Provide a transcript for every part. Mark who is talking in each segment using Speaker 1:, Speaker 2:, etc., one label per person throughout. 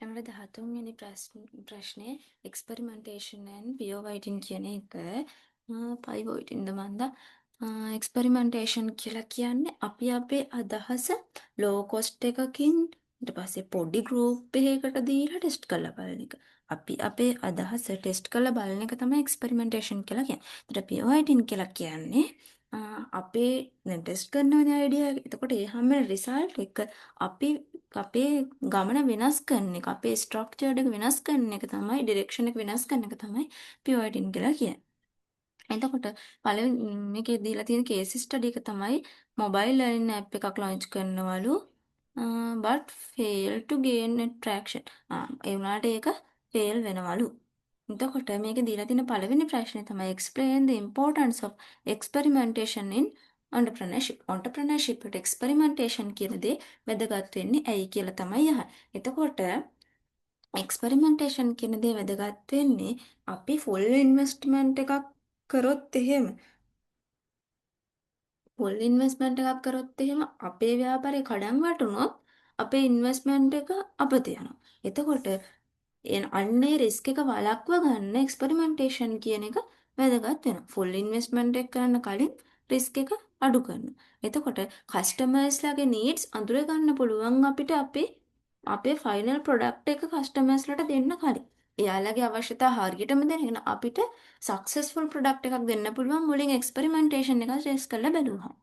Speaker 1: ඊළඟට 13 වෙනි ප්‍රශ්නේ එක්ස්පෙරිමන්ටේෂන් ඇන්ඩ් පිවොටින් කියන එක. පයිවොටින්ද මන්දා. එක්ස්පෙරිමන්ටේෂන් කියලා කියන්නේ අපි අපේ අදහස ලෝ කොස්ට් එකකින් ඊට පස්සේ පොඩි ගෲප් එකකට දීලා ටෙස්ට් කරලා බලන එක. අපි අපේ අදහස ටෙස්ට් කරලා බලන එක තමයි එක්ස්පෙරිමන්ටේෂන් කියලා කියන්නේ. ඒතර පිවොටින් කියලා කියන්නේ අපේ දැන් ටෙස්ට් කරනවනේ අයිඩියා එක. එතකොට ඒ හැම රිසල්ට් එක අපි අපේ ගමන වෙනස් කරන එක, අපේ ස්ට්‍රක්චර් එක වෙනස් කරන එක තමයි, ඩිරෙක්ෂන් එක වෙනස් කරන එක තමයි පිවොටින් කියලා කියන්නේ. එතකොට පළවෙනි මේකේ දීලා තියෙන කේස් ස්ටඩි එක තමයි මොබයිල් ලර්නින් ඇප් එකක් ලොන්ච් කරනවලු, but fail to gain attraction. ඒ වුණාට ඒක ෆේල් වෙනවලු. එතකොට මේකේ දීලා තියෙන පළවෙනි ප්‍රශ්නේ තමයි explain the importance of experimentation in entrepreneurship. Entrepreneurship එකට experimentation කියන දේ වැදගත් වෙන්නේ ඇයි කියලා තමයි අහන්නේ. එතකොට එක්ස්පෙරිමන්ටේෂන් කියන දේ වැදගත් වෙන්නේ අපි ෆුල් ඉන්වෙස්ට්මන්ට් එකක් කරොත් එහෙම, ෆුල් ඉන්වෙස්ට්මන්ට් එකක් කරොත් එහෙම අපේ ව්‍යාපාරේ කඩන් වැටුනොත් අපේ ඉන්වෙස්ට්මන්ට් එක අපතේ යනවා. එතකොට අන්න ඒ රිස්ක් එක වළක්ව ගන්න එක්ස්පෙරිමන්ටේෂන් කියන එක වැදගත් වෙනවා. ෆුල් ඉන්වෙස්ට්මන්ට් එක කරන්න කලින් රිස්ක් එක අඩු කරනවා. එතකොට කස්ටමර්ස්ලාගේ නීඩ්ස් අඳුර ගන්න පුළුවන් අපිට අපේ අපේ ෆයිනල් ප්‍රොඩක්ට් එක කස්ටමර්ස්ලාට දෙන්න කලින්. එයාලගේ අවශ්‍යතා හරියටම දැනගෙන අපිට සක්සස්ෆුල් ප්‍රොඩක්ට් එකක් දෙන්න පුළුවන් මුලින් එක්ස්පෙරිමන්ටේෂන් එක ටෙස්ට් කරලා බැලුවහම.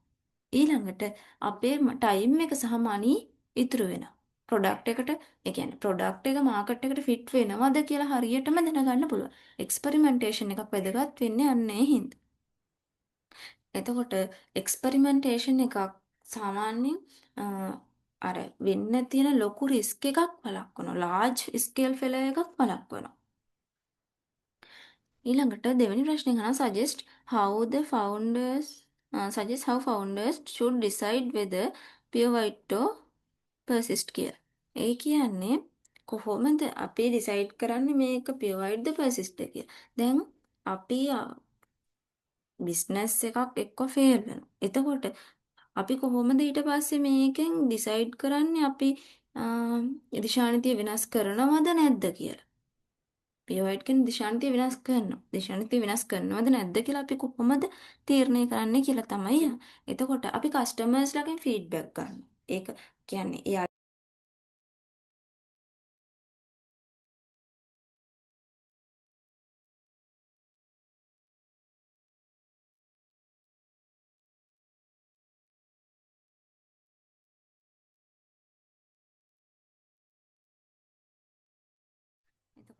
Speaker 1: ඊළඟට අපේ ටයිම් එක සහ මනි ඉතුරු වෙනවා. ප්‍රොඩක්ට් එකට, ඒ කියන්නේ ප්‍රොඩක්ට් එක මාකට් එකට ෆිට් වෙනවද කියලා හරියටම දැනගන්න පුළුවන්. එක්ස්පෙරිමන්ටේෂන් එකක් වැදගත් වෙන්නේ අන්න ඒ හින්දා. එතකොට එක්ස්පෙරිමන්ටේෂන් එකක් සාමාන්‍යයෙන් අර වෙන්න තියෙන ලොකු රිස්ක් එකක් වළක්වනවා. ලාර්ජ් ස්කේල් ෆේලර් එකක් වළක්වනවා. ඊළඟට දෙවෙනි ප්‍රශ්නේ අහනවා suggest how founders should decide whether pivot or persist කියලා. ඒ කියන්නේ කොහොමද අපි ඩිසයිඩ් කරන්නේ මේක pivot ද persist ද කියලා. දැන් අපි බිස්නස් එකක් එක්ක ෆේල් වෙනවා. එතකොට අපි කොහොමද ඊට පස්සේ මේකෙන් ඩිසයිඩ් කරන්නේ අපි දිශානතිය වෙනස් කරනවද නැද්ද කියලා. පිවොට් කියන දිශානතිය වෙනස් කරනවා. දිශානතිය වෙනස් කරනවද නැද්ද කියලා අපි කොහොමද තීරණය කරන්නේ කියලා තමයි. එතකොට අපි කස්ටමර්ස්ලාගෙන් ෆීඩ්බැක් ගන්නවා. ඒක කියන්නේ එයා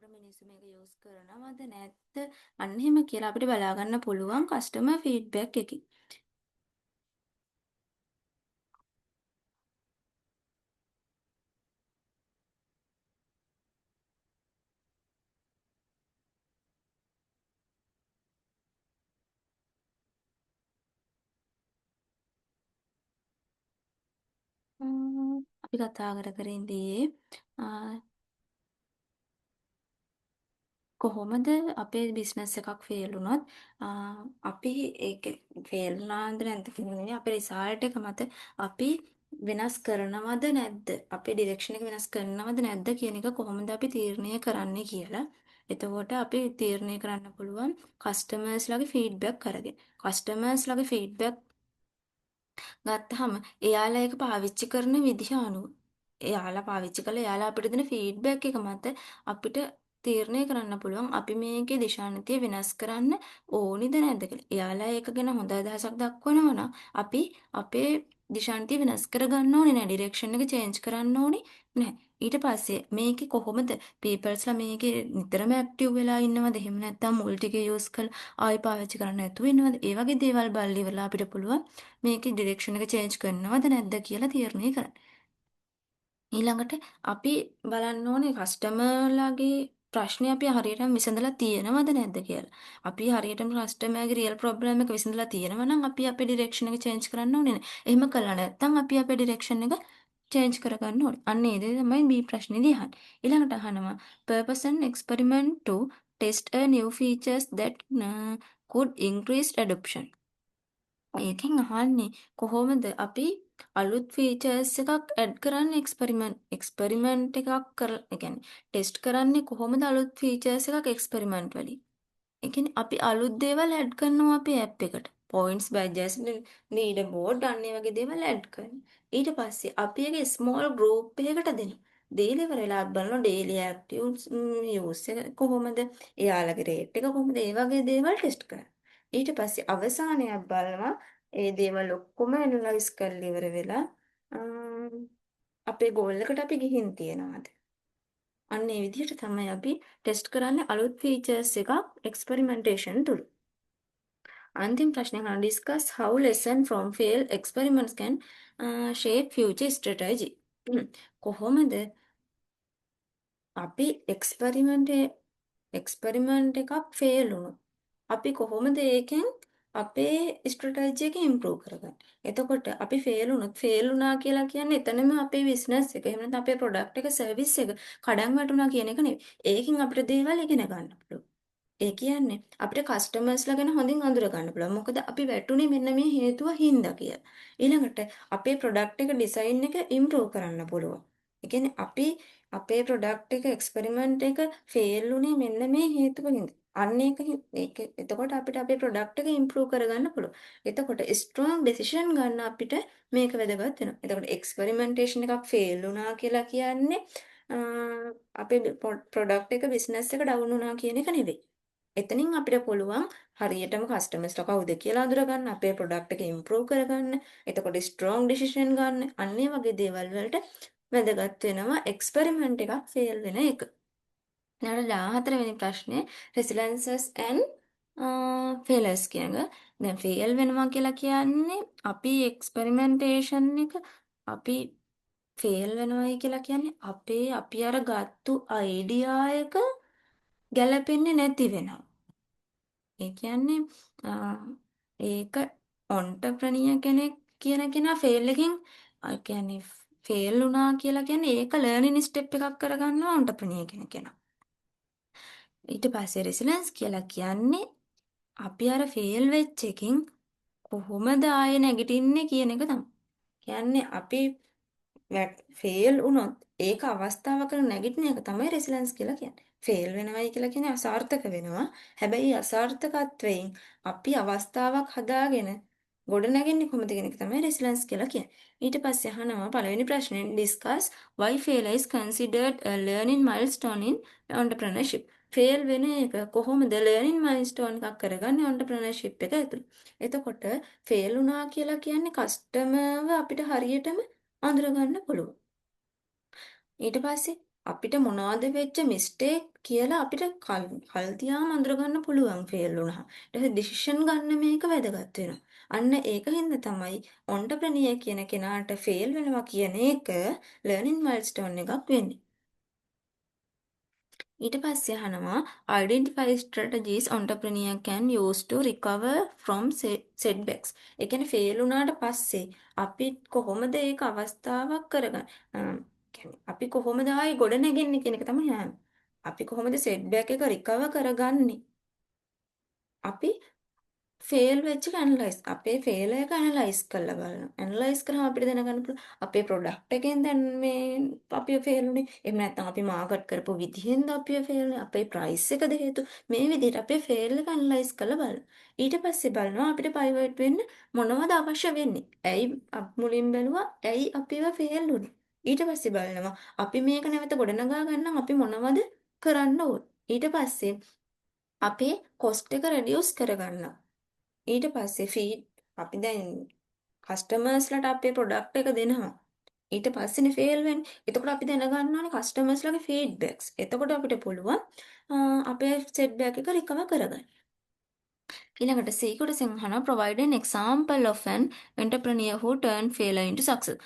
Speaker 1: එතකොට මිනිස්සු මේක යූස් කරනවද නැද්ද අන්න එහෙම කියලා අපිට බලා ගන්න පුළුවන් කස්ටමර් ෆීඩ්බැක් එකකින්. අපි කතා කර කර ඉඳියේ කොහොමද අපේ බිස්නස් එකක් ෆේල් වුණොත් අපි ඒක ෆේල් වුණාද නැද්ද කියන නෙමෙයි, අපේ රිසල්ට් එක මත අපි වෙනස් කරනවද නැද්ද, අපේ ඩිරෙක්ෂන් එක වෙනස් කරනවද නැද්ද කියන එක කොහොමද අපි තීරණය කරන්නේ කියලා. එතකොට අපි තීරණය කරන්න පුළුවන් කස්ටමර්ස්ලාගේ ෆීඩ්බැක් අරගෙන. කස්ටමර්ස්ලාගේ ෆීඩ්බැක් ගත්තාම එයාලා ඒක පාවිච්චි කරන විදිහ අනුව, එයාලා පාවිච්චි කරලා එයාලා අපිට දෙන ෆීඩ්බැක් එක මත අපිට තීරණය කරන්න පුළුවන් අපි මේකේ දිශානතිය වෙනස් කරන්න ඕනිද නැද්ද කියලා. එයාලා ඒක ගැන හොඳ අදහසක් දක්වනවා නම් අපි අපේ දිශානතිය වෙනස් කරගන්න ඕනේ නෑ. ඩිරෙක්ෂන් එක චේන්ජ් කරන්න ඕනේ නෑ. ඊට පස්සේ මේකේ කොහොමද පීපල්ස්ලා මේකේ නිතරම ඇක්ටිව් වෙලා ඉන්නවද? එහෙම නැත්නම් මුල් ටික යූස් කරලා ආයෙ පාවිච්චි කරන්න නැතුව ඉන්නවද? ඒ වගේ දේවල් බලලා ඉවරලා අපිට පුළුවන් මේකේ ඩිරෙක්ෂන් එක චේන්ජ් කරනවද නැද්ද කියලා තීරණය කරන්න. ඊළඟට අපි බලන්න ඕනේ කස්ටමර්ලාගේ ප්‍රශ්නේ අපි හරියටම විසඳලා තියෙනවද නැද්ද කියලා. අපි හරියටම කස්ටමර්ගේ රියල් ප්‍රොබ්ලම් එක විසඳලා තියෙනවා නම් අපි අපේ ඩිරෙක්ෂන් එක චේන්ජ් කරන්න ඕනේ නෑ. එහෙම කළා නැත්නම් අපි අපේ ඩිරෙක්ෂන් එක චේන්ජ් කරගන්න ඕනේ. අන්න ඒ දේ තමයි මේ ප්‍රශ්නේදී අහන්නේ. ඊළඟට අහනවා purpose an experiment to test a new features that could increase adoption. ඒකෙන් අහන්නේ කොහොමද අපි අලුත් ෆීචර්ස් එකක් ඇඩ් කරන්න එක්ස්පෙරිමන්ට් එකක් කරලා, ඒ කියන්නේ ටෙස්ට් කරන්නේ කොහොමද අලුත් ෆීචර්ස් එකක් එක්ස්පෙරිමන්ට් වලින්. ඒ කියන්නේ අපි අලුත් දේවල් ඇඩ් කරනවා අපේ ඇප් එකට. පොයින්ට්ස්, බැජස්, ලීඩර් බෝඩ් අන්න ඒ වගේ දේවල් ඇඩ් කරනවා. ඊට පස්සේ අපි ඒක ස්මෝල් ගෲප් එකකට දෙනවා. දීලා ඉවර වෙලා අපි බලනවා ඩේලි ඇක්ටිව්ස් යූස් එක කොහොමද? එයාලගේ රේට් එක කොහොමද? ඒ වගේ දේවල් ටෙස්ට් කරනවා. ඊට පස්සේ අවසානයේ අපි බලනවා ඒ දේවල් ඔක්කොම ඇනලයිස් කරලා ඉවර වෙලා අපේ ගෝල් එකට අපි ගිහින් තියනවාද? අන්න ඒ විදිහට තමයි අපි ටෙස්ට් කරන්නේ අලුත් ෆීචර්ස් එකක් එක්ස්පෙරිමන්ටේෂන් තුල. අන්තිම ප්‍රශ්නය අහනවා, discuss how lesson from failed experiments can shape future strategy. කොහොමද අපි එක්ස්පෙරිමන්ට් එකක් ෆේල් වුණොත් අපි කොහොමද ඒකෙන් අපේ ස්ට්‍රැටජි එක ඉම්ප්‍රූව් කරගන්නේ? එතකොට අපි ෆේල් වුණොත්, ෆේල් වුණා කියලා කියන්නේ එතනම අපේ බිස්නස් එක, එහෙම නැත්නම් අපේ ප්‍රොඩක්ට් එක, සර්විස් එක කඩන් වැටුණා කියන එක නෙවෙයි. ඒකෙන් අපිට දේවල් ඉගෙන ගන්න පුළුවන්. ඒ කියන්නේ අපිට කස්ටමර්ස්ලා ගැන හොඳින් අඳුර ගන්න පුළුවන්. මොකද අපි වැටුනේ මෙන්න මේ හේතුව හින්දා කියලා. ඊළඟට අපේ ප්‍රොඩක්ට් එක ඩිසයින් එක ඉම්ප්‍රූව් කරන්න පුළුවන්. ඒ කියන්නේ අපි අපේ ප්‍රොඩක්ට් එක, එක්ස්පෙරිමන්ට් එක ෆේල් වුණේ මෙන්න මේ හේතුව හින්දා. අන්න ඒක ඒක එතකොට අපිට අපේ ප්‍රොඩක්ට් එක ඉම්ප්‍රූව් කරගන්න පුළුවන්. එතකොට ස්ට්‍රෝං ඩිසිෂන් ගන්න අපිට මේක වැදගත් වෙනවා. එතකොට එක්ස්පෙරිමන්ටේෂන් එකක් ෆේල් වුණා කියලා කියන්නේ අපේ ප්‍රොඩක්ට් එක, බිස්නස් එක ඩවුන් වුණා කියන එක නෙවෙයි. එතනින් අපිට පුළුවන් හරියටම කස්ටමර්ස්ලා කවුද කියලා අඳුරගන්න, අපේ ප්‍රොඩක්ට් එක ඉම්ප්‍රූව් කරගන්න, එතකොට ස්ට්‍රෝං ඩිසිෂන් ගන්න, අන්න ඒ වගේ දේවල් වලට වැදගත් වෙනවා එක්ස්පෙරිමන්ට් එකක් ෆේල් වෙන එක. ඊළඟට 14 වෙනි ප්‍රශ්නේ රෙසිලන්සස් ඇන්ඩ් ෆේලර්ස් කියන එක. දැන් ෆේල් වෙනවා කියලා කියන්නේ අපි එක්ස්පෙරිමන්ටේෂන් එක අපි ෆේල් වෙනවයි කියලා කියන්නේ අපේ අපි අර ගත්තු අයිඩියා එක ගැලපෙන්නේ නැති වෙනවා. ඒ කියන්නේ ඒක ඔන්ටර්ප්‍රනියර් කෙනෙක් කියන කෙනා ෆේල් එකෙන්, ඒ කියන්නේ ෆේල් වුණා කියලා කියන්නේ ඒක ලර්නින් ස්ටෙප් එකක් කරගන්නවා ඔන්ටර්ප්‍රනියර් කෙනෙක් කෙනා. ඊට පස්සේ රෙසිලන්ස් කියලා කියන්නේ අපි අර ෆේල් වෙච්ච එකෙන් කොහොමද ආයේ නැගිටින්නේ කියන එක තමයි. කියන්නේ අපි ෆේල් වුණොත් ඒක අවස්ථාවක් කරන නැගිටින එක තමයි රෙසිලන්ස් කියලා කියන්නේ. ෆේල් වෙනවයි කියලා කියන්නේ අසාර්ථක වෙනවා. හැබැයි අසාර්ථකත්වයෙන් අපි අවස්ථාවක් හදාගෙන ගොඩ නැගෙන්නේ කොහොමද කියන එක තමයි රෙසිලන්ස් කියලා කියන්නේ. ඊට පස්සේ අහනවා පළවෙනි ප්‍රශ්නේ, discuss why failure is considered a learning milestone in entrepreneurship. Fail වෙන එක කොහොමද ලර්නින් මයිල්ස්ටෝන් එකක් කරගන්නේ ඔන්ටර්ප්‍රෙනර්ෂිප් එක ඇතුළේ? එතකොට ෆේල් වුණා කියලා කියන්නේ කස්ටමර්ව අපිට හරියටම අඳුරගන්න පුළුවන්. ඊට පස්සේ අපිට මොනවද වෙච්ච මිස්ටේක් කියලා අපිට කල් කල් තියාම අඳුරගන්න පුළුවන් ෆේල් වුණාම. ඊට පස්සේ ඩිසිෂන් ගන්න මේක වැදගත් වෙනවා. අන්න ඒක හින්දා තමයි ඔන්ටර්ප්‍රෙනියර් කියන කෙනාට ෆේල් වෙනවා කියන එක ලර්නින් මයිල්ස්ටෝන් එකක් වෙන්නේ. ඊට පස්සේ අහනවා identify strategies entrepreneur can use to recover from setbacks. ඒ කියන්නේ ෆේල් වුණාට පස්සේ අපි කොහොමද ඒක අවස්ථාවක් කරගන්නේ? කියන්නේ අපි කොහොමද ආයේ ගොඩ නැගෙන්නේ කියන එක තමයි අහන්නේ. අපි කොහොමද සෙට්බැක් එක රිකවර් කරගන්නේ? අපි ෆේල් වෙච්ච එක ඇනලයිස්, අපේ ෆේල් එක ඇනලයිස් කරලා බලනවා. ඇනලයිස් කරාම අපිට දැනගන්න පුළුවන් අපේ ප්‍රොඩක්ට් එකෙන් දැන් මේ අපි ෆේල් වුනේ. එහෙම නැත්නම් අපි මාකට් කරපු විදිහෙන්ද අපි ෆේල් වුනේ. අපේ ප්‍රයිස් එකද හේතු. මේ විදිහට අපේ ෆේල් එක ඇනලයිස් කරලා බලනවා. ඊට පස්සේ බලනවා අපිට පයිවට් වෙන්න මොනවද අවශ්‍ය වෙන්නේ. ඇයි මුලින් බැලුවා ඇයි අපිව ෆේල් වුනේ. ඊට පස්සේ බලනවා අපි මේක නැවත ගොඩනගා ගන්න අපි මොනවද කරන්න ඕන. ඊට පස්සේ අපේ කොස්ට් එක රෙඩියුස් කරගන්න. ඊට පස්සේ ෆීඩ් අපි දැන් කස්ටමර්ස්ලට අපේ ප්‍රොඩක්ට් එක දෙනවා. ඊට පස්සේනේ ෆේල් වෙන්නේ. එතකොට අපි දැනගන්න ඕනේ කස්ටමර්ස්ලගේ ෆීඩ්බැක්ස්. එතකොට අපිට පුළුවන් අපේ සෙට්බැක් එක රිකවර් කරගන්න. ඊළඟට C කොටසෙන් අහනවා provide an example of an entrepreneur who turned failure into success.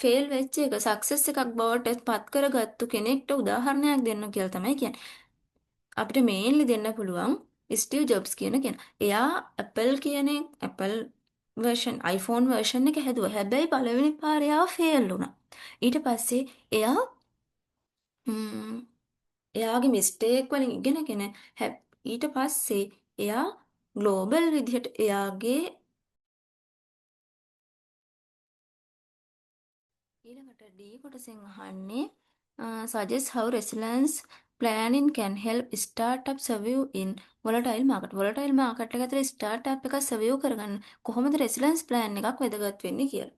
Speaker 1: Fail වෙච්ච එක සක්සස් එකක් බවට පත් කරගත්තු කෙනෙක්ට උදාහරණයක් දෙන්න කියලා තමයි කියන්නේ. අපිට මේන්ලි දෙන්න පුළුවන් ස්ටීව් ජොබ්ස් කියන කෙනා. එයා Apple කියන Apple version, iPhone version එක හැදුවා. හැබැයි පළවෙනි පාර එයා ෆේල් වුණා. ඊට පස්සේ එයා එයාගේ මිස්ටේක් වලින් ඉගෙනගෙන ඊට පස්සේ එයා ග්ලෝබල් විදිහට එයාගේ ඊළඟට D කොටසෙන් අහන්නේ suggest how resilience planning can help startup survive in volatile market. Volatile market එක ඇතුලේ startup එකක් survive කරගන්න කොහොමද resilience plan එකක් වැදගත් වෙන්නේ කියලා.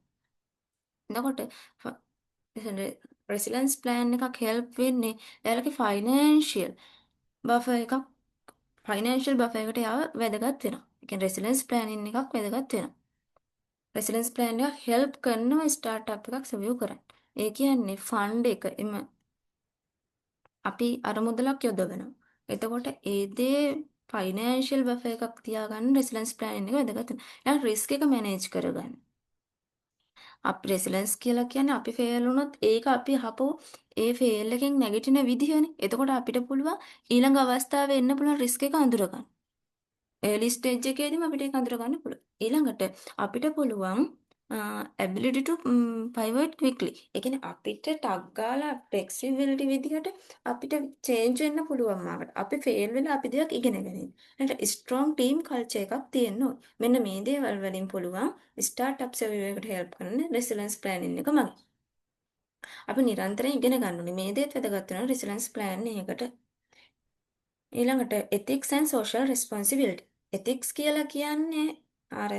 Speaker 1: එතකොට resilience plan එකක් help වෙන්නේ එයාලගේ financial buffer එකක්, financial buffer එකට එයාව වැදගත් වෙනවා. ඒ කියන්නේ resilience planning එකක් වැදගත් වෙනවා. රෙසිලියන්ස් ප්ලෑන් එකක් හෙල්ප් කරනවා ස්ටාර්ට්අප් එකක් සර්වයිව් කරන්න. ඒ කියන්නේ ෆන්ඩ් එක එම අපි අර මුදලක් යොදවනවා. එතකොට ඒ දේ ෆයිනෑන්ෂියල් බෆර් එකක් තියාගන්න රෙසිලියන්ස් ප්ලෑන් එක වැදගත් වෙනවා. ඊළඟ රිස්ක් එක මැනේජ් කරගන්න. අපි රෙසිලියන්ස් කියලා කියන්නේ අපි ෆේල් වුණොත් ඒක අපි අහපු ඒ ෆේල් එකෙන් නැගිටින විදිහනේ. එතකොට අපිට පුළුවන් ඊළඟ අවස්ථාවේ එන්න පුළුවන් රිස්ක් එක අඳුරගන්න. එර්ලි ස්ටේජ් එකේදීම අපිට ඒක අඳුර ගන්න පුළුවන්. ඊළඟට අපිට පුළුවන් ability to pivot quickly. ඒ කියන්නේ අපිට ටක් ගාලා ෆ්ලෙක්සිබිලිටි විදිහට අපිට චේන්ජ් වෙන්න පුළුවන් මාකට. අපි ෆේල් වෙලා අපි දෙයක් ඉගෙන ගන්න. ඊළඟට ස්ට්‍රෝං ටීම් කල්චර් එකක් තියෙන්න ඕනේ. මෙන්න මේ දේවල් වලින් පුළුවන් ස්ටාර්ට්අප් සර්වයිවල් එකට හෙල්ප් කරන රෙසිලියන්ස් ප්ලෑනින් එක මගින්. අපි නිරන්තරයෙන් ඉගෙන ගන්න ඕනේ. මේ දේත් වැදගත් වෙනවා රෙසිලියන්ස් ප්ලෑන් එකකට. ඊළඟට ethics and social responsibility. Ethics කියලා කියන්නේ අර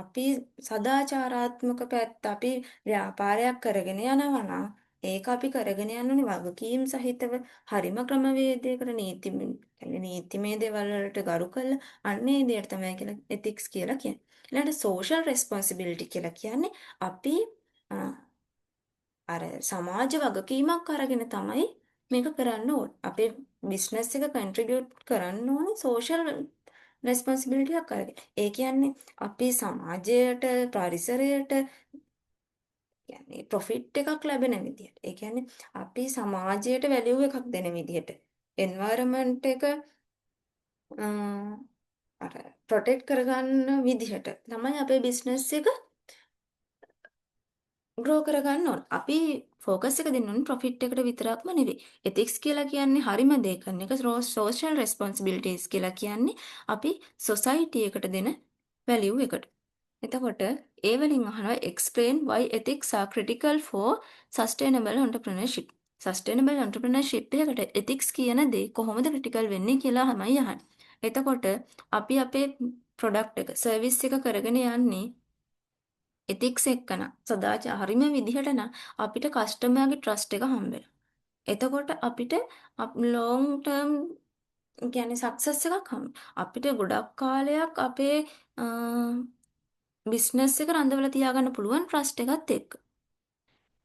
Speaker 1: අපි සදාචාරාත්මක පැත්ත. අපි ව්‍යාපාරයක් කරගෙන යනවා නම් ඒක අපි කරගෙන යන්න ඕනේ වගකීම් සහිතව, හරිම ක්‍රමවේදයකට, නීති කියන්නේ නීතිමය දේවල් වලට ගරු කරලා. අන්න ඒ දේට තමයි කියලා එතික්ස් කියලා කියන්නේ. ඊළඟට සෝෂල් රෙස්පොන්සිබිලිටි කියලා කියන්නේ අපි අර සමාජ වගකීමක් අරගෙන තමයි මේක කරන්න ඕනේ. අපේ බිස්නස් එක කන්ට්‍රිබියුට් කරන්න ඕනේ සෝෂල් රෙස්පොන්සිබිලිටි එකක් අරගෙන. ඒ කියන්නේ අපි සමාජයට, පරිසරයට කියන්නේ ප්‍රොෆිට් එකක් ලැබෙන විදිහට. ඒ කියන්නේ අපි සමාජයට වැලියු එකක් දෙන විදිහට. එන්වයරන්මන්ට් එක අර ප්‍රොටෙක්ට් කරගන්න විදිහට තමයි අපේ බිස්නස් එක ග්‍රෝ කරගන්න ඕන. අපි ෆෝකස් එක දෙන්න ඕනේ ප්‍රොෆිට් එකට විතරක්ම නෙවෙයි. එතික්ස් කියලා කියන්නේ හරිම දේ කරන එක. සෝෂල් රෙස්පොන්සිබිලිටීස් කියලා කියන්නේ අපි සොසයිටි එකට දෙන වැලියු එකට. එතකොට ඒ වලින් අහනවා explain why ethics are critical for sustainable entrepreneurship. Sustainable entrepreneurship එකට ethics කියන දේ කොහොමද ක්‍රිටිකල් වෙන්නේ කියලා තමයි අහන්නේ. එතකොට අපි අපේ ප්‍රොඩක්ට් එක, සර්විස් එක කරගෙන යන්නේ එතික්ස් එක්කන සදාචාර හරිම විදිහට නම් අපිට කස්ටමර්ගේ ට්‍රස්ට් එක හම්බ වෙනවා. එතකොට අපිට ලොං ටර්ම් කියන්නේ සක්සස් එකක් හම්බ. අපිට ගොඩක් කාලයක් අපේ බිස්නස් එක රඳවලා තියාගන්න පුළුවන් ට්‍රස්ට් එකත් එක්ක.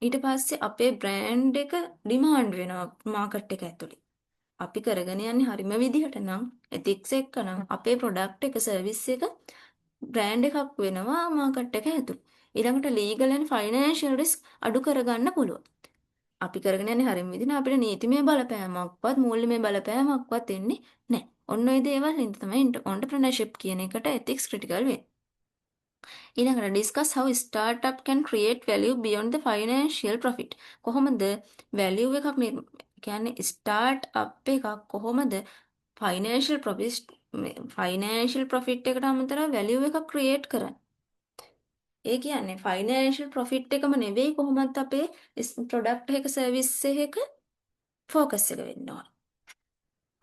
Speaker 1: ඊට පස්සේ අපේ බ්‍රෑන්ඩ් එක ඩිමාන්ඩ් වෙනවා මාකට් එක ඇතුලේ. අපි කරගෙන යන්නේ හරිම විදිහට නම්, එතික්ස් එක්ක නම්, අපේ ප්‍රොඩක්ට් එක, සර්විස් එක බ්‍රෑන්ඩ් එකක් වෙනවා මාකට් එක ඇතුලේ. ඊළඟට ලීගල් ඇන්ඩ් ෆයිනෑන්ෂියල් රිස්ක් අඩු කරගන්න පුළුවන්. අපි කරගෙන යන්නේ හරිම විදිහට අපිට නීතිමය බලපෑමක්වත් මූල්‍යමය බලපෑමක්වත් එන්නේ නැහැ. ඔන්න ඔය දේවල් හින්දා තමයි ඔන්ටර්ප්‍රෙනර්ෂිප් කියන එකට එතික්ස් ක්‍රිටිකල් වෙන්නේ. ඊළඟට discuss how startup can create value beyond the financial profit. කොහොමද value එකක් කියන්නේ ස්ටාර්ට් අප් එකක් කොහොමද ෆයිනෑන්ෂියල් ප්‍රොෆිට් එකට අමතරව වැලියු එකක් ක්‍රියේට් කරන්නේ? ඒ කියන්නේ ෆයිනෑන්ෂියල් ප්‍රොෆිට් එකම නෙවෙයි කොහොමත් අපේ ප්‍රොඩක්ට් එක, සර්විස් එක ෆෝකස් එක වෙන්න ඕන.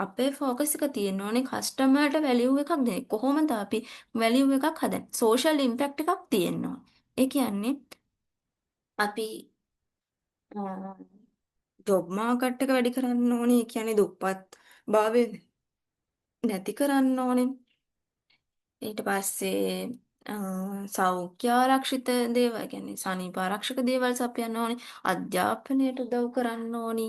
Speaker 1: අපේ ෆෝකස් එක තියෙන්න ඕනේ කස්ටමර්ට වැලියු එකක් දෙන්න. කොහොමද අපි වැලියු එකක් හදන්නේ? සෝෂල් ඉම්පැක්ට් එකක් තියෙන්න ඕනේ. ඒ කියන්නේ අපි ජොබ් මාකට් එක වැඩි කරන්න ඕනේ. ඒ කියන්නේ දුප්පත් භාවය නැති කරන්න ඕනේ. ඊට පස්සේ සෞඛ්‍ය ආරක්ෂිත දේවල්, කියන්නේ සනීප ආරක්ෂක දේවල් සපයන්න ඕනේ. අධ්‍යාපනයට උදව් කරන්න ඕනි.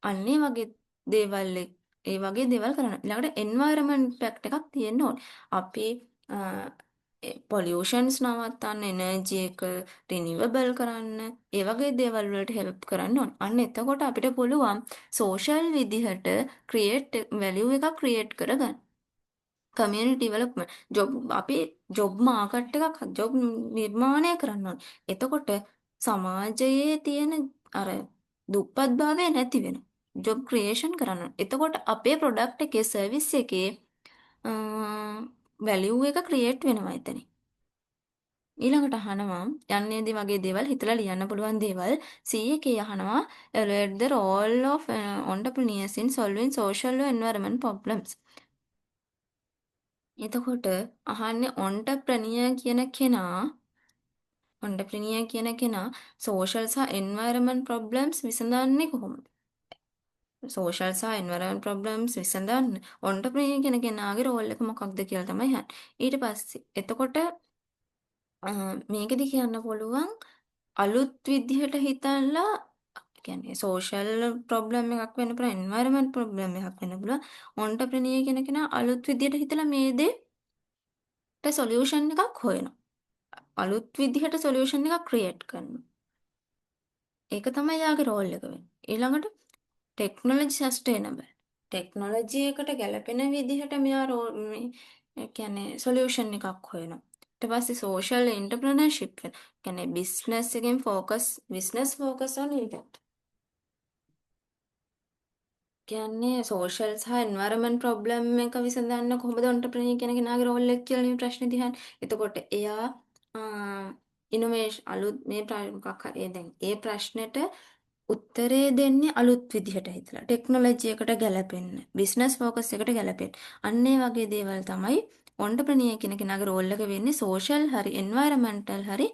Speaker 1: අන්න ඒ වගේ දේවල් ඒ වගේ දේවල් කරන්න. ඊළඟට එන්වයරන්මන්ට් ඉම්පැක්ට් එකක් තියෙන්න ඕනේ. අපි පොලියුෂන්ස් නවත්තන්න, එනර්ජි එක රිනිවබල් කරන්න, ඒ වගේ දේවල් වලට හෙල්ප් කරන්න ඕනේ. අන්න එතකොට අපිට පුළුවන් සෝෂල් විදිහට ක්‍රියේට් වැලියු එකක් ක්‍රියේට් කරගන්න. කමියුනිටි ඩෙවලොප්මන්ට් ජොබ්, අපි ජොබ් මාකට් එකක්, ජොබ් නිර්මාණය කරන්න ඕනේ. එතකොට සමාජයේ තියෙන අර දුප්පත් භාවය නැති වෙනවා. ජොබ් ක්‍රියේෂන් කරන්න ඕනේ. එතකොට අපේ ප්‍රොඩක්ට් එකේ, සර්විස් එකේ වැලියු එක ක්‍රියේට් වෙනවා එතනින්. ඊළඟට අහනවා යන්නේදී වගේ දේවල් හිතලා ලියන්න පුළුවන් දේවල්. C එකේ අහනවා evaluate the role of entrepreneurs in solving social or environment problems. එතකොට අහන්නේ ඔන්ටර්ප්‍රනියර් කියන කෙනා, ඔන්ටර්ප්‍රනියර් කියන කෙනා සෝෂල් සහ එන්වයරන්මන්ට් ප්‍රොබ්ලම්ස් විසඳන්නේ කොහොමද? සෝෂල් සහ එන්වයරන්මන්ට් ප්‍රොබ්ලම්ස් විසඳන්න ඔන්ටර්ප්‍රනියර් කියන කෙනාගේ රෝල් එක මොකක්ද කියලා තමයි අහන්නේ. ඊට පස්සේ එතකොට මේකෙදි කියන්න පුළුවන් අලුත් විදිහට හිතලා, කියන්නේ සෝෂල් ප්‍රොබ්ලම් එකක් වෙන්න පුළුවන්, එන්වයරන්මන්ට් ප්‍රොබ්ලම් එකක් වෙන්න පුළුවන්. ඔන්ටර්ප්‍රනියර් කියන කෙනා අලුත් විදිහට හිතලා මේ දේට සොලියුෂන් එකක් හොයනවා. අලුත් විදිහට සොලියුෂන් එකක් ක්‍රියේට් කරනවා. ඒක තමයි එයාගේ රෝල් එක වෙන්නේ. ඊළඟට ටෙක්නොලොජි සස්ටේනබල්. ටෙක්නොලොජි එකට ගැලපෙන විදිහට මෙයා රෝල් මේ කියන්නේ සොලියුෂන් එකක් හොයනවා. ඊට පස්සේ සෝෂල් එන්ටර්ප්‍රෙනර්ෂිප් වෙන. කියන්නේ බිස්නස් එකෙන් focus, business focus on impact. කියන්නේ සෝෂල් සහ එන්වයරන්මන්ට් ප්‍රොබ්ලම් එක විසඳන්න කොහොමද ඔන්ටර්ප්‍රෙනියර් කියන කෙනාගේ රෝල් එක කියලා මේ ප්‍රශ්නේ දිහා. එතකොට එයා ඉනෝවේෂන් අලුත් මේ මොකක් හරි දැන් ඒ ප්‍රශ්නෙට උත්තරේ දෙන්නේ අලුත් විදිහට හිතලා, ටෙක්නොලොජි එකට ගැලපෙන්න, බිස්නස් ෆෝකස් එකට ගැලපෙන්න. අන්න ඒ වගේ දේවල් තමයි ඔන්ටර්ප්‍රෙනියර් කියන කෙනාගේ රෝල් එක වෙන්නේ සෝෂල් හරි එන්වයරන්මන්ටල් හරි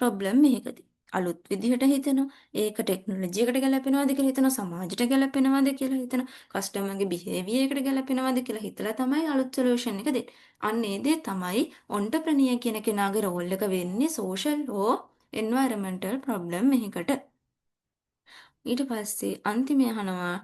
Speaker 1: ප්‍රොබ්ලම් එකකදී. අලුත් විදිහට හිතනවා. ඒක ටෙක්නොලොජි එකට ගැලපෙනවද කියලා හිතනවා. සමාජයට ගැලපෙනවද කියලා හිතනවා. කස්ටමර්ගේ බිහේවියර් එකට ගැලපෙනවද කියලා හිතලා තමයි අලුත් සොලියුෂන් එක දෙන්නේ. අන්න ඒ දේ තමයි ඔන්ටර්ප්‍රෙනියර් කියන කෙනාගේ රෝල් එක වෙන්නේ සෝෂල් හෝ එන්වයරන්මන්ටල් ප්‍රොබ්ලම් එකකට. ඊට පස්සේ අන්තිමේ අහනවා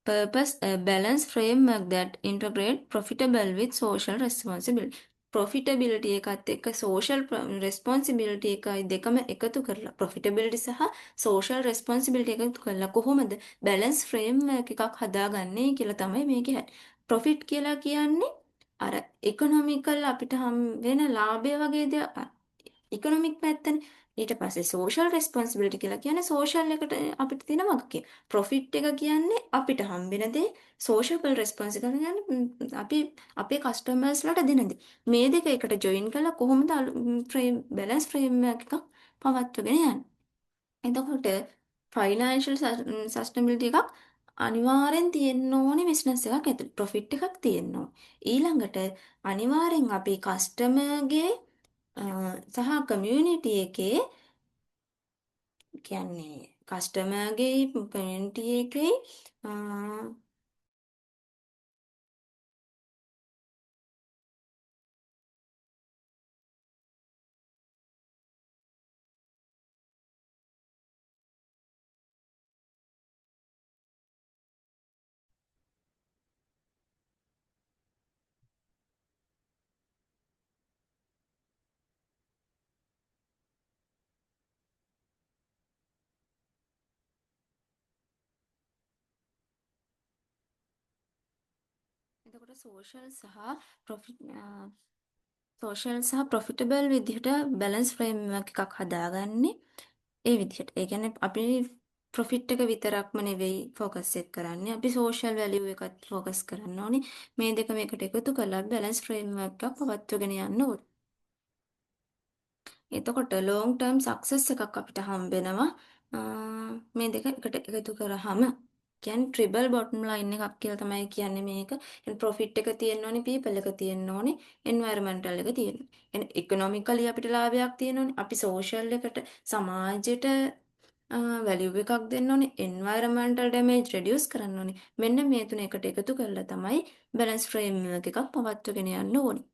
Speaker 1: purpose a balanced framework that integrate profitable with social responsibility. Profitability එකත් එක්ක social responsibility එකයි දෙකම එකතු කරලා, profitability සහ social responsibility එකතු කරලා කොහොමද balance framework එකක් හදාගන්නේ කියලා තමයි මේකේ හැටි. Profit කියලා කියන්නේ අර economical අපිට හම් වෙන ලාභය වගේ දෙයක්, ඉකොනොමික් පැත්තනේ. ඊට පස්සේ සෝෂල් රෙස්පොන්සිබිලිටි කියලා කියන්නේ සෝෂල් එකට අපිට තියෙන වගකීම. ප්‍රොෆිට් එක කියන්නේ අපිට හම්බෙන දේ, සෝෂල් රෙස්පොන්සිබිලිටි කියන්නේ අපි අපේ කස්ටමර්ස්ලාට දෙන දේ. මේ දෙක එකට ජොයින් කරලා කොහොමද ෆ්‍රේම් බැලන්ස් ෆ්‍රේම් එකක් පවත්වගෙන යන්නේ? එතකොට ෆයිනෑන්ෂල් සස්ටේනබිලිටි එකක් අනිවාර්යෙන් තියෙන්න ඕනේ බිස්නස් එකක් ඇතුලේ. ප්‍රොෆිට් එකක් තියෙන්න ඕනේ. ඊළඟට අනිවාර්යෙන් අපි කස්ටමර්ගේ සහ කමියුනිටි එකේ, කියන්නේ කස්ටමර්ගේ කමියුනිටි එකේ එතකොට සෝෂල් සහ ප්‍රොෆිට්, සෝෂල් සහ ප්‍රොෆිටබල් විදිහට බැලන්ස් ෆ්‍රේම්වර්ක් එකක් හදාගන්නේ ඒ විදිහට. ඒ කියන්නේ අපි ප්‍රොෆිට් එක විතරක්ම නෙවෙයි ෆෝකස් එක කරන්නේ. අපි සෝෂල් වැලියු එකත් ෆෝකස් කරන්න ඕනේ. මේ දෙකම එකට එකතු කරලා බැලන්ස් ෆ්‍රේම්වර්ක් එකක් පවත්වගෙන යන්න ඕනේ. එතකොට ලොං ටර්ම් සක්සස් එකක් අපිට හම්බෙනවා මේ දෙක එකට එකතු කරාම. කියන්නේ ට්‍රිපල් බොටම් ලයින් එකක් කියලා තමයි කියන්නේ මේක. කියන්නේ ප්‍රොෆිට් එක තියෙන්න ඕනේ, පීපල් එක තියෙන්න ඕනේ, එන්වයරන්මන්ටල් එක තියෙන්න ඕනේ. කියන්නේ ඉකොනොමිකලි අපිට ලාභයක් තියෙන්න ඕනේ. අපි සෝෂල් එකට, සමාජයට වැලියු එකක් දෙන්න ඕනේ. එන්වයරන්මන්ටල් ඩැමේජ් රිඩියුස් කරන්න ඕනේ. මෙන්න මේ තුන එකට එකතු කරලා තමයි බැලන්ස් ෆ්‍රේම්වර්ක් එකක් පවත්වගෙන යන්න ඕනේ.